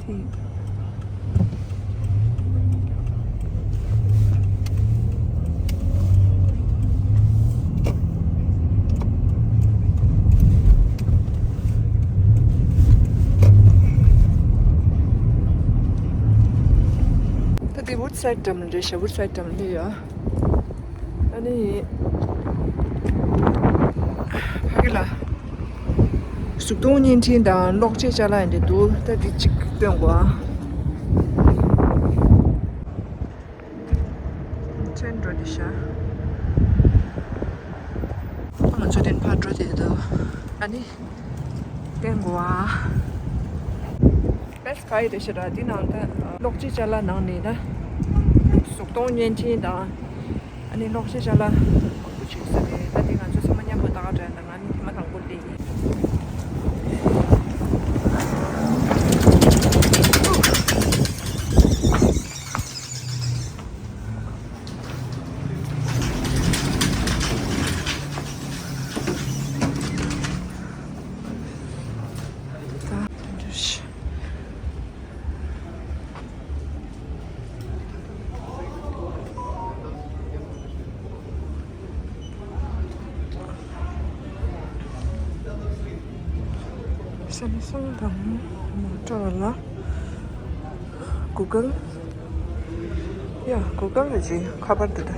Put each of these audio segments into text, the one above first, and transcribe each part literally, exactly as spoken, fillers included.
དེ། ད་དེ་Woodside Tunnel རེད་ཤག Woodside Tunnel ལ་ཡོད། ཨ་ནི། ཕ་གི་ལ། གཟུགས་མཐོང་བརྙན་འཕྲིན་དང་གློག་ཆས་ཅ་ལག་འདི་འདུག་ད་འདི་གཅིག་སྟོན་དགོས་ཨ། ཆེན་འགྲོ་འདི་ཤ། ང་ཚོ་དེ་ཕར་འགྲོ་དེ་འདུག་ཨ་ནི། སྟོན་དགོས་ཨ། Best Buy དེ་ཤི་ར་དེ་ནང་ད་གློག་ཆས་ཅ་ལག་ནང་ནས་ད་གཟུགས་མཐོང་བརྙན་འཕྲིན་དང་ཨ་ནི་གློག་ཆས་ཅ་ལག་མང་པོ་བྱུང་ས་རེད། ད་དེ་ང་ཚོ་ཚང་མ་མཉམ་པོ་ལྟ་ག་འགྲོ་ཡ་ད་ང་ནི་དེ་མ་དང་པོ་སླེབས་ཡིན། Samsung དང་Motorola། Google། ཡ་Google རེད་ཅི་ཁ་པར་དེ་ད།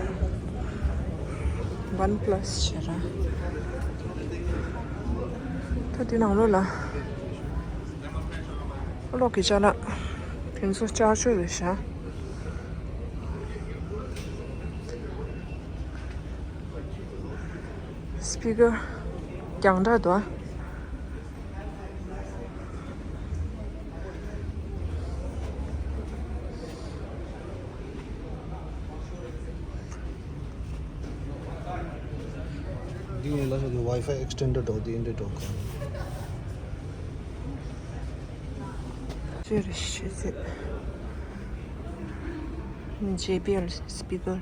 OnePlus བྱས་ར། ད་དེ་ནང་ལོགས་ལ། གློག་གི་ཅ་ལག་དེ་ཚོ་ལྕགས་ཤོག་རེད་ཤག Speaker རྒྱང་གྲགས་འདུག་འདི་ངས་ལ་ཤོད་དེ་Wi-Fi extender འགྲོ་དེ་འདྲ་འགྲོ་གི་ཅེར་ཤེས་ཚེ། J B L speaker།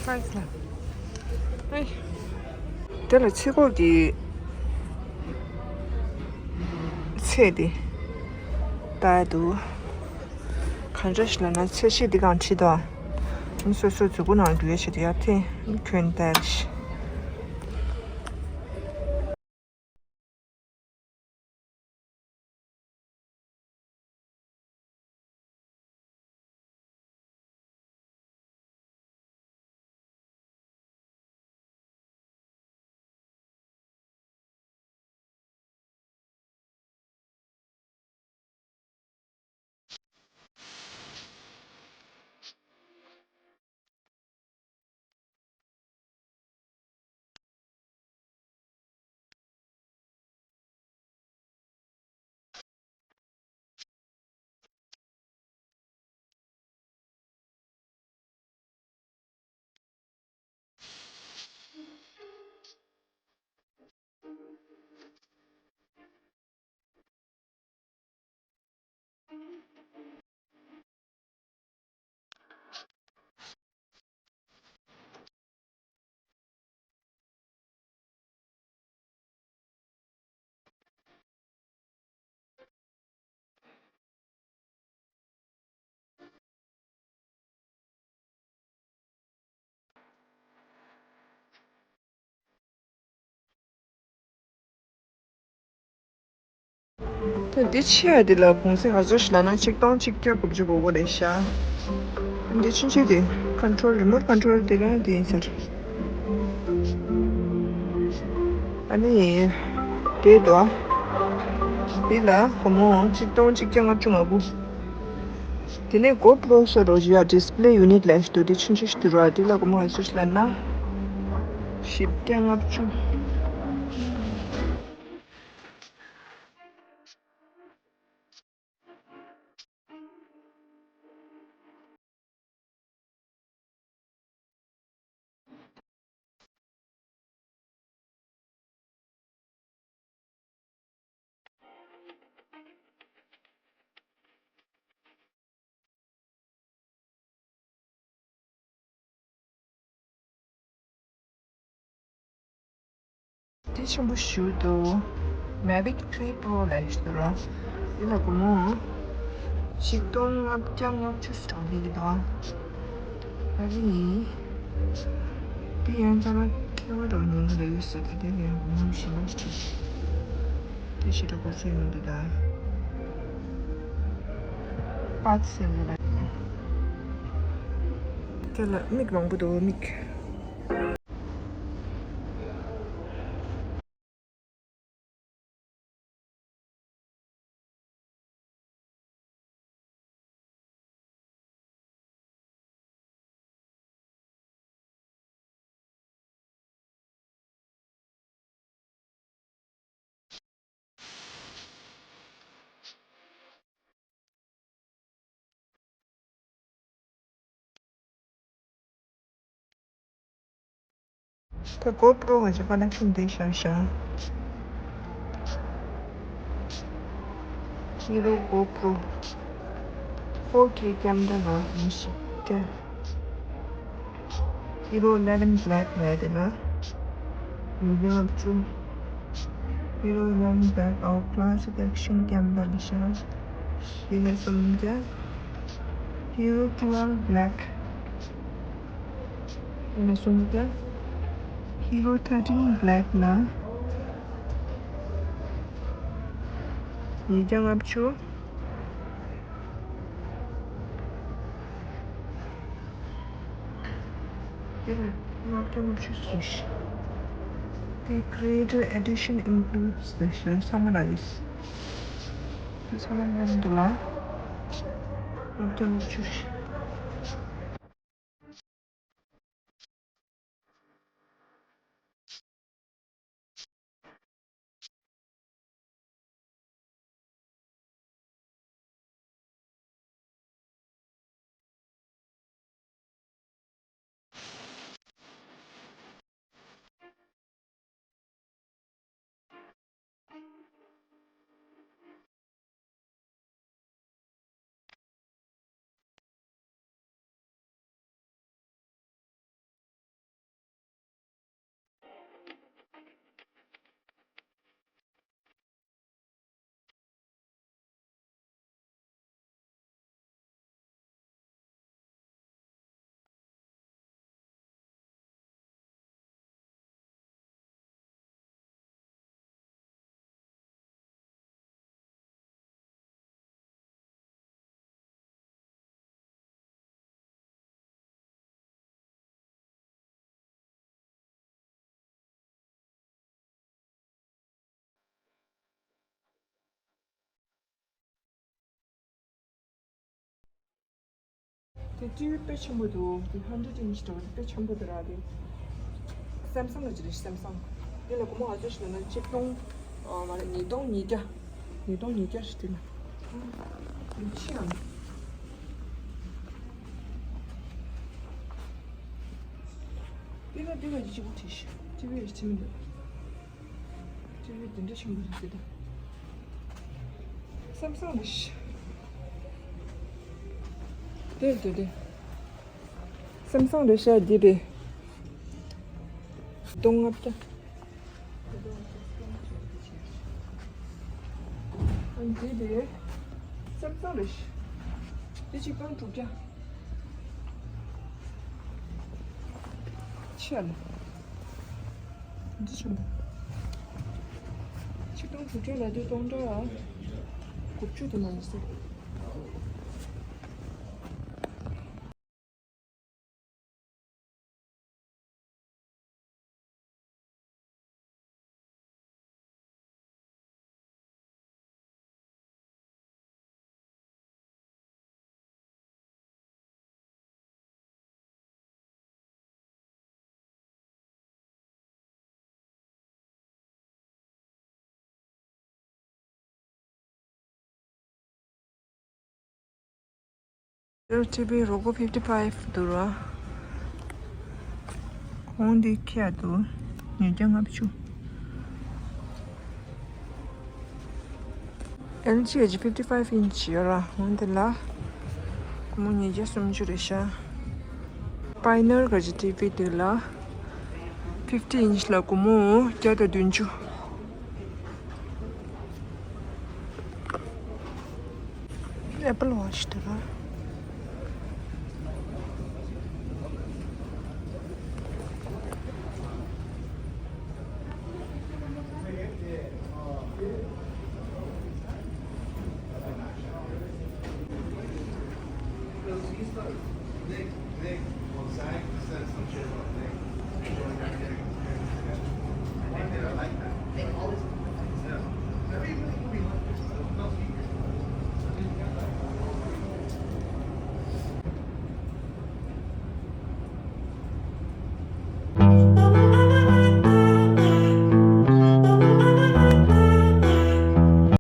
Price ལ། ཨེ། དེ་ལ་ཚེ་སྒོ་གི་ཚད་དེ་ལྟ་ཡ་འདུག་གང་འདྲ་ཞིག་ལབ་ན་ཚད་གཞི་འདི་གང་བྲིས་འདུག་ཨ། སོ་སོའི་མཛུ་གུ་ནང་བསྒྱུར་ཡ་བྱེད་དུ་ཡ་དེ་ཁྱོན་ལྟ་ཡ་ཞིག་ད་འདི་ཕྱེ་ཡ་འདི་ལ་གུང་སེང་ག་ཚོད་ཞིག་ལབ་ན་ཆིག་སྟོང་གཅིག་བརྒྱ་དགུ་བཅུ་གོ་དགུ་རེད་ཤག་འདི་ཆུང་ཆུང་དེ་ཁོན་ཊོལ་རི་མོཊ་ཁོན་ཊོལ་དེ་ག་དེ་ཡིན་ཟེར། ཨ་ནི་དེ་དོ། འདི་ལ་སྒོར་མོ་ཆིག་སྟོང་གཅིག་བརྒྱ་ལྔ་བཅུ་ང་དགུ། དེ་ནས་གོ་པྲོ་ཤར་རོ་ཇི་ཡ་ཌིས་པི་ལེ་ཡུ་ནིཊ་ལས་ཤི་དོ་དེ་ཆུང་ཆུང་ཞིག་དུ་ར་དེ་ལ་སྒོར་མོ་ག་ཚོད་ཞིག་ལབ་ན། བཞི་བརྒྱ་ལྔ་བཅུ། ཆེན་པོ་ཞིག་འདུག Mavic three Pro ལབ་ཞིག་འདུག་ར། འདི་ལ་སྒོར་མོ་ཆིག་སྟོང་ལྔ་བརྒྱ་ལྔ་བཅུ་གྲངས་འདི་གི་འདུག་ཨ། ཨ་རི་ཡིན། དེ་ཡང་ཚང་མ་ཁེ་བ་རོ་ཉུང་ལ་ཡོད་ས་དེ་དེ་ཡང་སྒོར་མོ་ཞིག་ལ་ཞིག་དེ་ཞིག་ལ་གོ་ཚོད་ཡོང་འདུག་ད། པཱ་ཚི་ཟེར་ནས་ལ། དེ་ལ་མིག་མང་པོ་འདུག་མིག་ད་GoPro གི་ཀོ་ནེག་ཤན་དེ་བཞག་བཞག Hero GoPro four K camera ལ་མི་ཤེས་ཏེ། Hero eleven Black ལབ་དེ་ལ། Hero eleven Black, our classic action camera ལ་བཞག་དེ་ནས་སུམ་བརྒྱ། Hero twelve Black ཡིན་ན་སུམ་བརྒྱ། Hero thirteen Black ལ། ཉིས་བརྒྱ་ལྔ་བཅུ། དེ་ལ་ལྔ་བརྒྱ་ལྔ་བཅུ་ཞེས། The Creator Edition includes the summarize. ཚང་མ་མཉམ་དུ་ལ་ལྔ་བརྒྱ་ལྔ་བཅུ། དེ་ཊི་ཝི་དཔེ་ཆེན་པོ་འདུག་དེ་hundred inch འདྲ་བ་དེ་དཔེ་ཆེན་པོ་འདུག་ར་དེ། སེམ་སང་ལ་ཅི་རེད་སེམ་སང་། དེ་ལ་སྒོར་མོ་ག་ཚོད་ཞིག་ལབ་ན་ཆིག་སྟོང་། ཨ་མ་རེད་ཉིས་སྟོང་ཉིས་བརྒྱ། ཉིས་སྟོང་ཉིས་བརྒྱ་ཞིག་དེ་ལ། ཨ་ལུག་ཕྱི་ཡང་། དེ་ལ་དེ་ལ་ཅི་ཅིག་པོ་བྲིས་ཤིག་ཊི་ཝི་ཡི་ཕྱི་མི་འདུག་ཊི་ཝི་དེ་འདྲ་ཆེན་པོ་རེད་དེ། སེམ་སང་རེད་ཤག་དེ་དེ་དེ། སེམ་སང་རེད་ཤག་འདི་རེད། སྟོང་ལྔ་བརྒྱ། འདི་རེད། སེམ་སང་རེད་ཤག་འདི་ཆིག་སྟོང་དྲུག་བརྒྱ། ཆེ་ལ། འདི་ཆེན་པོ། ཆིག་སྟོང་དྲུག་བརྒྱ་ལ་དེ་སྟོང་ཕྲག་དགུ་བཅུ་དེ་མ་ཡིན་ཟེར། ཊི་ཝི་རོ་གོ་fifty five འདུག་ར། གོང་འདི་ཁྱད་དུ་ཉིས་བརྒྱ་ལྔ་བཅུ། ཨེལ་ཇི་ཨེཆ་fifty five inch ཡོད་ར། འོན་ཏེ་ལ་སྒོར་མོ་ཉིས་བརྒྱ་སུམ་ཅུ་རེད་ཤག་པའི་ནར་གྱི་ཊི་ཝི་དེ་ལ། fifty inch ལ་སྒོར་མོ་བརྒྱ་དང་བདུན་ཅུ། Apple Watch དེ་ར།